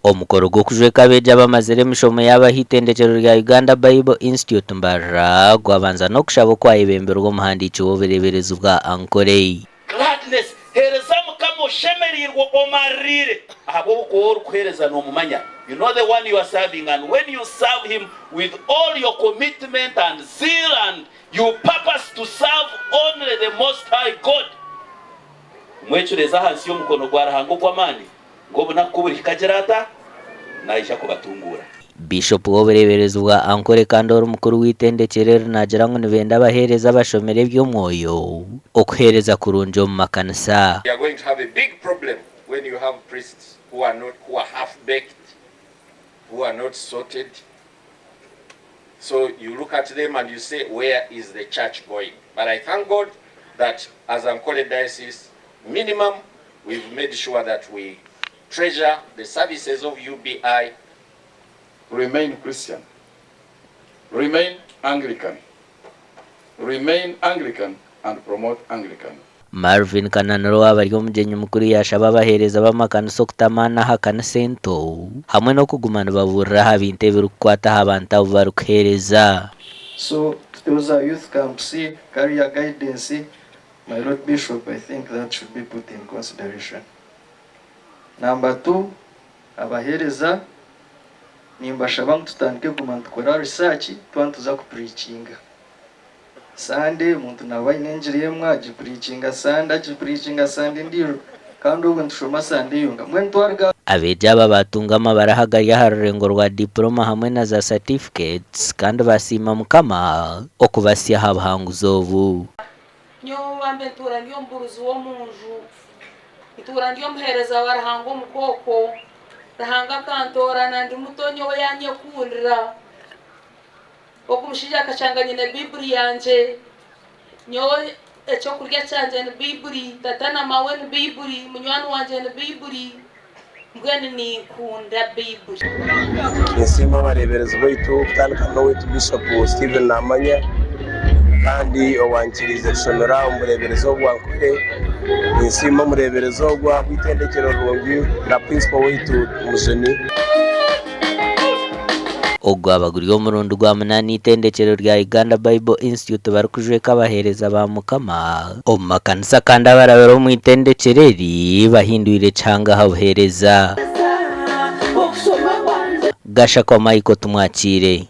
Omukoro gw'okujweka abeegi abamazire emishomo yaabo aha itendekyero rya Uganda Bible Institute Mbarara gwabanza n'okushaba okwayebemberwa omuhandiiki w'obureeberezi bwa Ankole. Gladness, Heereza Mukama oshemereirwe omaririire, ahabw'okuba ou orikuheereza noomumanya, you know the one you are serving and when you serve him with all your commitment and zeal and you purpose to serve only the most high God, omwecureeze ahansi y'omukono gwa Ruhanga ogw'amaani, Ngu obunaku ku burihika agira ata? Naija kubatunguura. Biishopu w'obureeberezi bwa Ankole kandi ori mukuru w'eitendekyero eri naagira ngu nibenda abaheereza abashomire eby'omwoyo okuheereza kurungi omu makanisa. You are going to have a big problem when you have priests who are not who are half baked, who are not sorted. So you look at them and you say where is the church going? But I thank God that as Ankole Diocese minimum we've made sure that we treasure the services of UBI. Remain Christian. Remain Anglican. Remain Anglican and promote Anglican. Marvin Kananura owaaba ari omugyenyi mukuru yaashaba abaheereza b'amakanisa okutamaana aha kanisa ento hamwe n'okuguma nibabuurira aha bintu ebirikukwata aha bantu abu barikuheereza. So tuteho za youth camps, career guidance, my lord bishop I think that should be put in consideration. Number two, abahereza nimbashaba ngu tutandike kuguma nitukora research twaba nituza ku preachinga. Sunday omuntu naba aine engiri emwe agipurikinga Sunday agipurikinga Sunday endiijo kandi obwo nitushoma Sunday yonka mbwenu twaruga Abeegi aba baatunga amabaraha agari aha rurengo rwa diploma hamwe na za certificates kandi basiima Mukama okubasya aha buhanguzi obu. Nyowe bambe ntuura ndi omubuurizi w'omu nju, ntuura ndi omuheereza wa Ruhanga omukooko. Ruhanga akantoorana ndi muto nyowe yaanyekundira. Ogu mushaija akashanga nyine Baiburi yangye. Nyowe eky'okurya kyangye ni Baiburi, tata na maawe ni Baiburi, munywani wangye ni Baiburi, mbwenu ninkunda Baiburi. Ninsiima abareeberezi baitu kutandika n'owaitu Bishop Stephen Namanya kandi owankiriize kushomera omu bureeberezi obu bwa Ankole. Ninsiima omureeberezi ogu ahabw'eitendekyero rirungi na Principal waitu Mujuni. Ogu gwaba guri omurundi gwa munaana eitendekyero rya Uganda Bible Institute barikujweka abaheereza ba Mukama omu makanisa kandi abarabire omu itendekyero eri bahindwire ekihanga aha buheereza. Gashakwa Michael Tumwakiire.